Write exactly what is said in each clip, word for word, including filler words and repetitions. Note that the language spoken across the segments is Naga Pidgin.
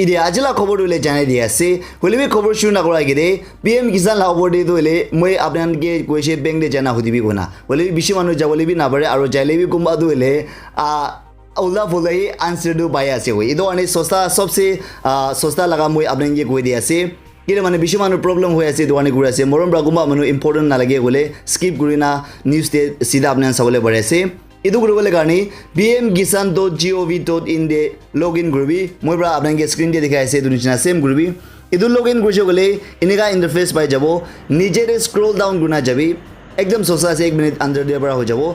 Etia aji la khobor tu hoile janai di ase. Hoile bi khobor shuru nakura agete P M Kisan la opor te tu hoile moi apni khan ke koise bank te jana hudibi koina. Hoile bi bishi manu jabole bi napare aro jaile bi kunba tu hoile, ah, ulta pulta hi answer tu pai ase koi. Etu karne sosta, sobse, ah, sosta laga moi apni khan ke koi di ase. Kile mane bishi manu problem hoi ase, etu karne kuri ase. Morom pra kunba manu important nalage koile skip kurina news te sida apni khan sabole pari ase. Etu kuribole karne P M Kisan dot G O V dot in te login kuribi. Moi pra apni khan ke screen te dikhai ase, etu nishina same kuribi. Etu login kurise koile enika interface pai jabo. Niche te scroll down kurina jabi. Ekdam sosta ase, ek minute under te pra hoi jabo.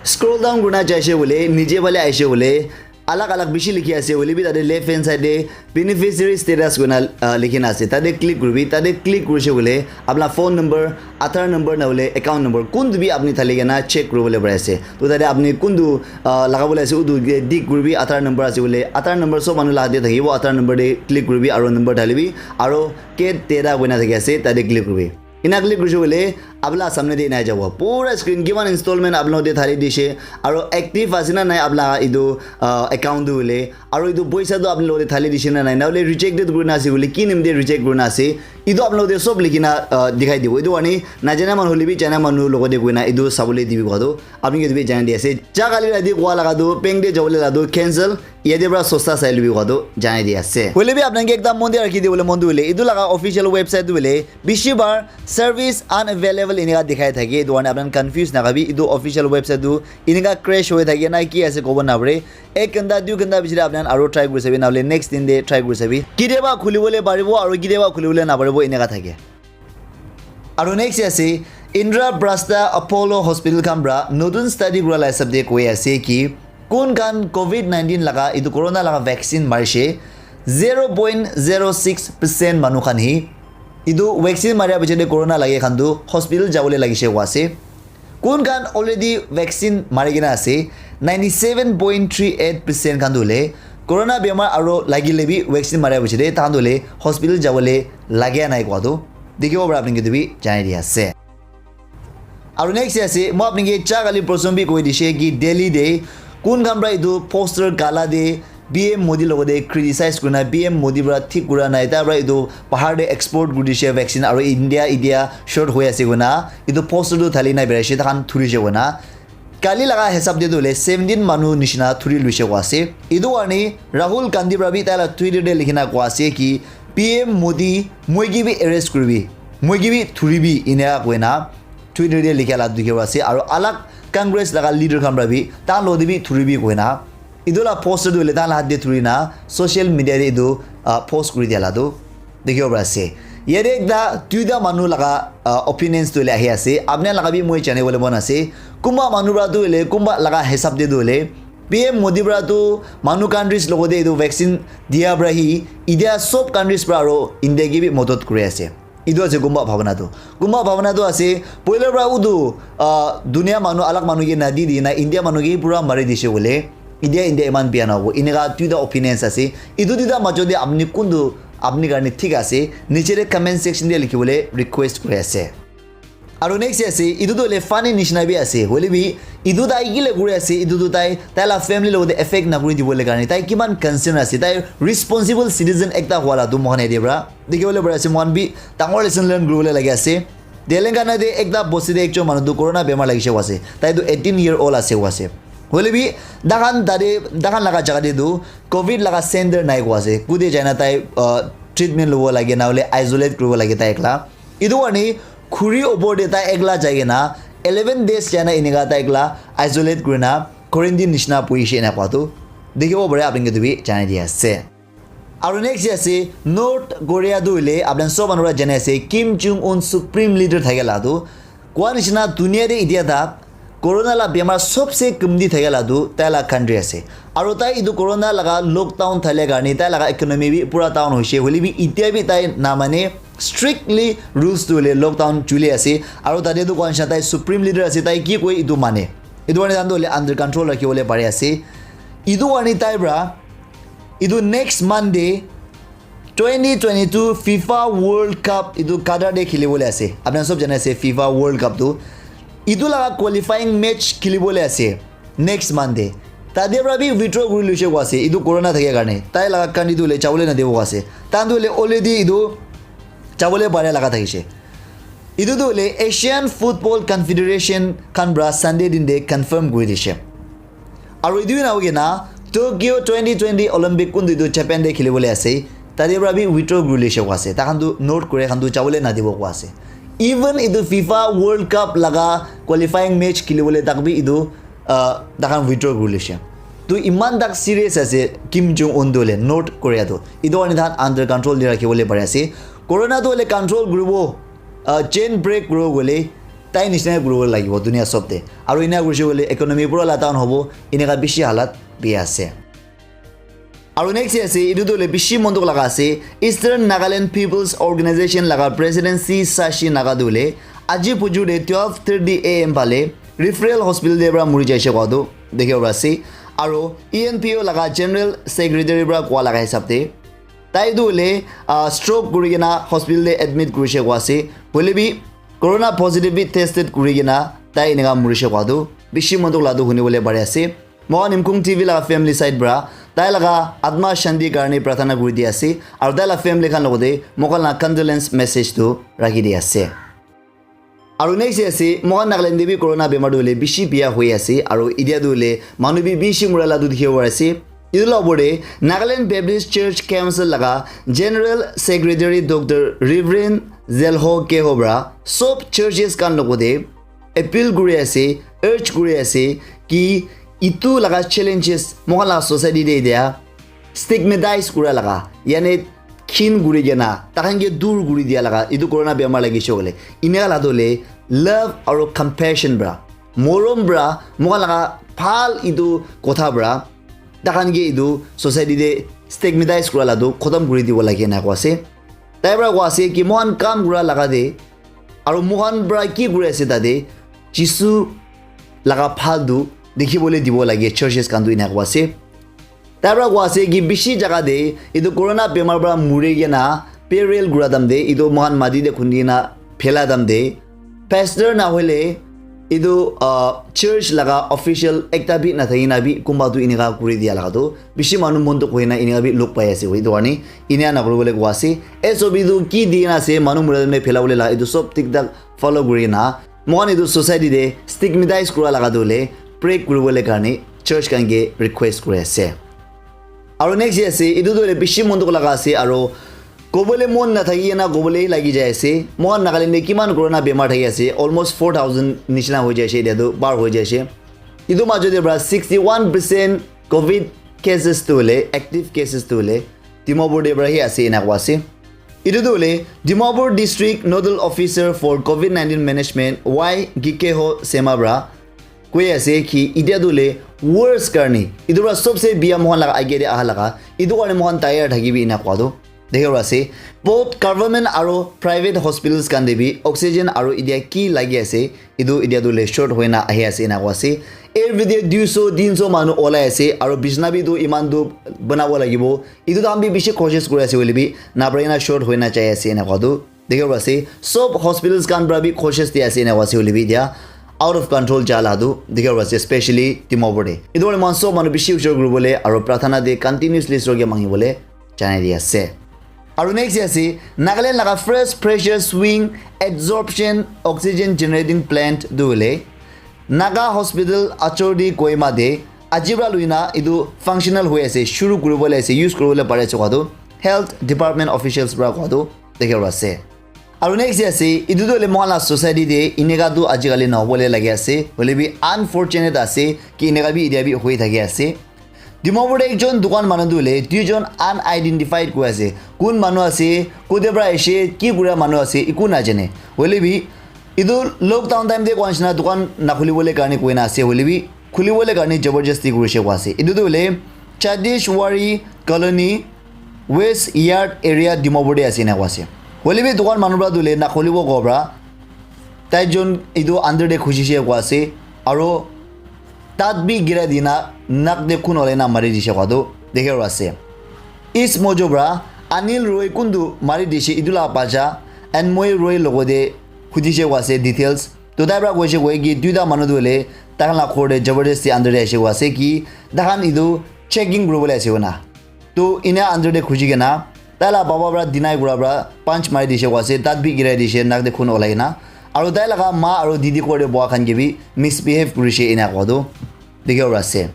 Scroll down kurina jaise koile niche phale aise koile alag alag bishi likhi ase, hoile bi tate left hand side te beneficiary status koina, ah, likhi na ase. Tate click kuribi, tate click kurise koile apna phone number, Aadhaar number na hoile account number kuntu bi apni thali kena check kuribole pari ase. To tate apni kuntu, ah, lagabole ase, utu ke tick kuribi, Aadhaar number ase koile Aadhaar number sob manu la te thakibo, Aadhaar number te click kuribi aro number thalibi aro ket tera koina thaki ase, tate click kuribi. Ena click kurise koile apni la samne te ena jabo. Pura screen kiman installment apni logote thali dise aro active ase na nai apni la etu, ah, account tu hoile aro etu poisa tu apni logote thali dise na nai, na hoile rejected kurina ase koile ki nimite reject kurina ase, etu apni logote sob likhina, ah, dikhai dibo. Etu karne najana manu hoile bi jana manu logote koina etu sabole dibi kowa tu apni ke etu bi janai di ase. Ja kali rati kowa laga tu bank te jabole la tu cancel, yate pra sosta sai lubi kowa tu janai di ase. Hoile bi apni ke ekta mon te rakhi dibole mon tu hoile etu laga official website tu hoile bishi bar service unavailable enika dikhai thake, etu karne apni khan confuse nakabi. Etu official website tu enika crash hoi thake na ki ase kobo napare. Ek ghanta, dui ghanta bichire apni khan aro try kuri sabi, nahole next din te try kuri sabi. Kitiaba khulibole paribo aro kitiaba khulibole naparibo enika thake. Aro next ase Indraprastha Apollo Hospital khan pra notun study kura la hisab te koi ase ki kun khan covid nineteen laga etu corona laga vaccine marise zero point zero six percent manu khan hi etu vaccine maria pichete corona lage khan tu hospital jabole lagise kowa ase. Kun khan already vaccine mari kena ase, ninety seven point three eight percent khan tu hoile corona bemar aro lagile bi vaccine maria pichete tahan tu hoile hospital jabole lage nai kowa tu dikhibo para apni ke tu bi janai di ase. Aro next ase, moi apni ke cha kali prosom bi koi dishe ki Delhi te kun khan pra etu poster kala te P M Modi logote criticize kurina P M Modi pra thik kura nai, tai pra etu bahar te export kuri dishe vaccine aro India etia short hoi ase koina etu poster tu thali na berai she takhan thuri she koina. Kali laga hisab te tu hoile seventeen manu nishina thuri luishe kowa ase. Etu karne Rahul Gandhi pra bi tai la Twitter te likhina kowa ase ki P M Modi moi ke bi arrest kuribi, moi ke bi thuribi enia koina Twitter te likha la dikhibo ase. Aro alag Congress laga leader khan pra bi tai logote bi thuribi koina etu la poster tu hoile tai la hat te thuri na social media te etu, ah, post kuri dia la tu dikhibo para ase. Yate ekta duita manu laga, ah, opinions tu hoile ahi ase. Apni laga bi moi jani bole mon ase. Kunba manu para tu hoile kunba laga hisab te tu hoile P M Modi para tu manu countries logote etu vaccine dia para hi etia sob countries para aro India ke bi modot kuri ase. Etu ase kunba bhabana tu. Kunba bhabana tu ase, poila para utu, ah, dunia manu, alag manu ke nadi di na, India manu ke pura mari dishe bole. India, India iman biya na hobo. Eneka duita opinions ase. Etu duita majot te apni kuntu apni karne thik ase? Niche te comment section te likhi bole request kuri ase. Aro next ase, etu tu hoile funny nishina bi ase. Hoile bi, etu tai kile kuri ase, etu tu tai, tai la family logote affect nakuri dibole karne tai kiman concern ase, tai responsible citizen ekta hua la tu moikhan yate pra dikhi bole pari ase. Moikhan bi dangor lesson learn kuri bole lage ase. Telangana te ekta bosti te ekjon manu tu corona bemar lagise hua ase, tai tu eighteen year old ase hua ase. Hoile bi, takhan tate, takhan laga jaga te tu covid laga center nai hua ase. Kute jaina tai, uh, treatment lobo lage, na hoile isolate kuribo lage tai ekla. Etu karne khuri opor te tai ekla jai kena eleven days jai na eneka tai ekla isolate kuri na quarantine nishina bohi she ena koa tu dikhibo pare, apni khan ke tu bi janai di ase. Aru next ase North Korea tu hoile apni khan sob manu para jani ase, Kim Jong Un supreme leader thake la tu koa nishina dunia te itia tak corona la bemar sobse kumti thake la tu tai la country ase. Aru tai etu corona laga lockdown thale karne tai laga economy bi pura down hoise, hoile bi itia bi tai na mane, strictly rules tu hoile lockdown chuli ase. Aru tate tu koa nishina tai supreme leader ase, tai ki koi etu mane. Etu karne tai tu hoile under control rakhi bole pari ase. Etu karne tai para etu next Monday twenty twenty-two FIFA World Cup etu Qatar te kheli bole ase. Apni khan sob jani ase FIFA World Cup tu. Etu laga qualifying match kheli bole ase next Monday. Tade pra bi withdraw kuri luishe koa ase, etu corona thake karne. Tai laga country tu hoile jabole nadibo koa ase. Tan tu hoile already etu jabole pare laga thakishe. Etu tu hoile Asian Football Confederation khan pra Sunday din de confirm kuri dishe. Aru etu na hoikena Tokyo twenty twenty Olympic kuntu etu Japan de khilibole ase. Tade pra bi withdraw kuri luishe koa ase. Takhan tu North Korea khan tu jabole nadibo koa ase. Even etu FIFA World Cup laga qualifying match khilibole tak bi etu uh, takhan withdraw kuri luishe. Tu iman tak serious ase Kim Jong Un tu hoile North Korea tu. Etu karne takhan under control de rakhibole pare ase. Corona tu hoile control kuribo, uh, chain break kuribo koile tai nishina kuribo lagibo dunia sob te. Aru ena kurishe koile economy pura la down hobo, eneka bishi halat bia ase. Aru next ase, etu tu hoile bishi mon dukh laga ase. Eastern Nagaland People's Organization laga President C Sashi Naga tu hoile aji pujur de twelve thirty A M phale referral hospital de pra muri jaishe koa tu dikhibo para ase. Aru E N P O laga General Secretary pra koa laga hisab de tai tu hoile, ah, stroke kuri kena hospital de admit kurishe koa ase. Hoile bi corona positive bi tested kuri kena tai eneka murishe koa tu bishi mon dukh la tu hunibole pare ase. Moikhan Imkhung T V laga family side pra tai laga atma shanti karne prarthana kuri di ase, aru tai laga family khan logote moikhan laga condolence message tu rakhi di ase. Aru next ase, moikhan Nagaland te bi corona bemar tu hoile bishi bia hoi ase, aru etia tu hoile manu bi bishi mura la tu dikhibo pari ase. Etu la opor te Nagaland Baptist Church Council laga General Secretary Doctor Reverend Zelho Keho pra sob churches khan logote appeal kuri ase, urge kuri ase ki etu laga challenges moikhan laga society te etia stigmatize kura laga, yane khin kuri kena, takhan ke dur kuri dia laga, etu corona bemar lagi she koile, eneka la tu hoile love aru compassion pra, morom pra, moikhan laga bhal etu kotha pra, takhan ke etu society te stigmatize kura la tu khotom kuri dibo lage ena koa ase. Tai pra koa ase ki moikhan kam kura laga te, aru moikhan pra ki kuri ase tate, Jisu laga phal tu dikhibole dibo lage churches khan tu ena koa ase. Tai pra koa ase ki bishi jaga te etu corona bemar pra muri kena burial kura time te, etu moikhan mati te khundi kena phela time te, pastor na hoile etu, ah, church laga official ekta bi na thaki na bi kunba tu eneka kuri dia laga tu bishi manu mon dukh hoi na eneka bi log pai ase. Etu karne eneka na kuribole koa ase. S O P tu ki di na ase, manu mura time te phela bole la, etu sob thik thak follow kuri na moikhan etu society te stigmatize kura laga tu hoile break kuribole karne church khan ke request kuri ase. Aru next ase, etu tu hoile bishi mon dukh laga ase, aru kobole mon na thaki kena kobole lagi jai ase. Moikhan Nagaland te kiman corona bemar thaki ase, almost four thousand nishina hoi jai ase, etia tu par hoi jai ase. Etu majo te pra sixty one percent covid cases tu hoile, active cases tu hoile Dimapur te pra hi ase ena koa ase. Etu tu hoile Dimapur District Nodal Officer for covid nineteen Management Y Gikeho Sema pra koi ase ki etia tu hoile worst karne, etu pra sobse bia moikhan laga age te aha laga, etu karne moikhan tayar thaki bi ena koa tu dikhibo ase. Both government aru private hospitals khan te bi oxygen aru etia ki lagi ase, etu etia tu hoile short hoi na ahi ase ena koa ase. Everyday dui so, tin so manu olai ase, aru bisna bi tu iman tu banabo lagibo. Etu tu ami bishi cautious kuri ase hoile bi, na parai na short hoi na jai ase ena koa tu dikhibo ase. Sob hospitals khan pra bi cautious di ase ena koa ase hoile bi etia out of control ja la tu dikhibo ase, especially Dimapur te. Etu karne moikhan sob manu bishi ujor kuribole aru prarthana te continuously Isor ke mangibole janai di ase. Aru next ase, Nagaland laga first pressure swing absorption oxygen generating plant tu hoile Naga Hospital Achordi Kohima te aji pra lui na etu functional hoi ase, shuru kuribole ase, use kuribole pare ase koa tu health department officials pra koa tu dikhibo ase. Aru next ase, etu tu hoile moikhan la society te eneka tu ajikali nahobole lagi ase, hoile bi unfortunate ase ki eneka bi etia bi hoi thaki ase. Dimapur te ekjon dukan manu tu hoile duijon unidentified koi ase. Kun manu ase, kote pra aishe, ki kura manu ase, eku najane. Hoile bi etu lockdown time te koa nishina dukan nakhulibole karne koina ase, hoile bi khulibole karne jabardasti kurishe koa ase. Etu tu hoile Chadishwari Colony, West Yard area Dimapur te ase ena koa ase. Hoile bi dukan manu pra tu hoile nakhulibo koa pra tai jon etu under te khujishe koa ase, aru tat bi gira dina nak te khun olai na mari dishe koa tu dikhibo ase. East Mojo pra Anil Roy kuntu mari dishe etu la bacha Anmoy Roy logote khujishe koa ase details. To tai para koise koi ki duita manu tu hoile tai khan la ghor te jabardasti under te aise koa ase ki tai khan etu checking kuribole ase koina. To ena under te khuji kena tai la baba para deny kura para punch mari dise koa ase, daat bi girai dise, nak te khun olai kena. Aru tai laga ma aru didi ghor te boha khan ke bi misbehave kurise ena koa tu dikhibo para ase.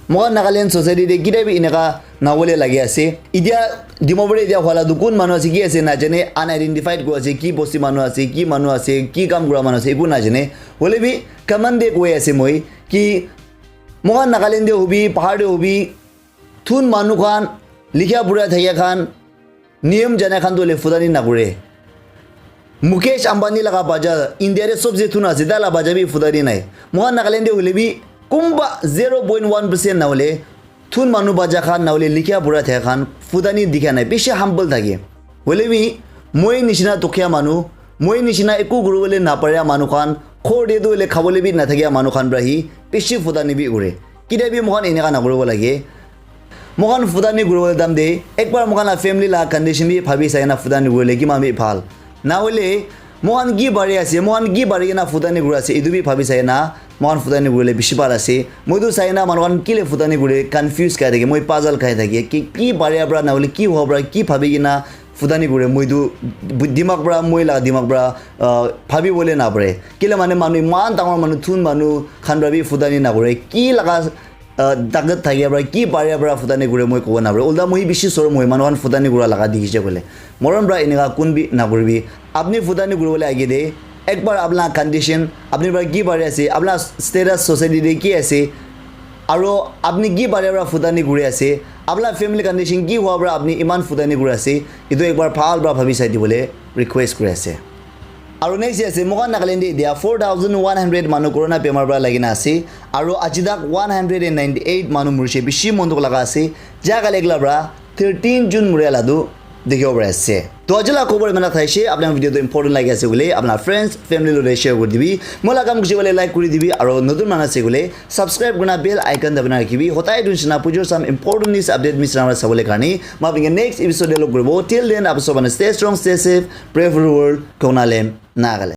Moikhan Nagaland society te kitia bi eneka nahobole lage ase. Itia Dimapur te itia hoila tu kun manu ase, ki ase najane, unidentified koi ase, ki bosti manu ase, ki manu ase, ki kam kura manu ase, eku najane. Hoile bi common te koi ase moi ki moikhan Nagaland te hobi, bahar te hobi, thun manu khan, likha pura thakia khan, niyam jana khan tu hoile futani nakure. Mukesh Ambani laga baja India te sobse thun ase, tai la baja bi futani nai. Moikhan Nagaland te hoile bi kumba zero point one percent na hoile thun manu baja khan na hoile likha pura thaka khan futani dikha nai. Bishi humble thake. Hoile bi moi nishina dukhia manu, moi nishina eku kuribole naparia manu khan, ghor te tu hoile khabole bi nathakia manu khan para hi bishi futani bi ure. Kitia bi moikhan eneka nakuribo lage. Moikhan futani kuribole time te ekbar moikhan la family la condition bi bhabi sai na futani kurile kiman bi bhal. Na hoile moikhan ki bari ase, moikhan ki bari kena futani kuri ase, etu bi bhabi sai na moikhan futani kurile bishi bhal ase. Moi tu sai na manu khan kile futani kure confuse khai thake, moi puzzle khai thake, ki, ki bari para na hoile ki howa para ki bhabi kena futani kure, moi tu bu-, dimag para, moi la dimag para, ah, bhabi bole na pare. Kile mane manu iman dangor manu thun manu khan para bi futani na kure. Ki laga ah, takat thakia para, ki paria para futani kure moi kobo napare. Ulta moi bishi sorom hoi, manu khan futani kura laga dikhi se koile. Morom para eneka kun bi nakuribi. Apni futani kuribole age te, ekbar apna condition, apni para ki pari ase, apna status society te ki ase, aro apni ki paria para futani kuri ase, apna family condition ki hua para apni iman futani kuri ase, etu ekbar bhal para bhabi sai dibole request kuri ase. Aru next ase, moikhan Nagaland te etia four thousand one hundred manu corona bemar para lagi na ase. Aru aji tak one hundred and ninety eight manu murise, bishi mon dukh laga ase. Jaga lekla para thirteen June muria la tu dikhibo pari ase. To aji la khobor imana thaise, apna video tu important lagi ase koile, apna friends, family lo share kuri dibi. Moi la kam kuchi koile like kuri dibi, aru notun manu ase koile, subscribe kurna bell icon dabi na rakhibi. Hotai etu nishina pujor sam important news update miss nahoi sabole karne. Moi apni ke next episode te log kuribo. Till then, apni sob manu stay strong, stay safe, pray for the world, Konalem, Nagaland.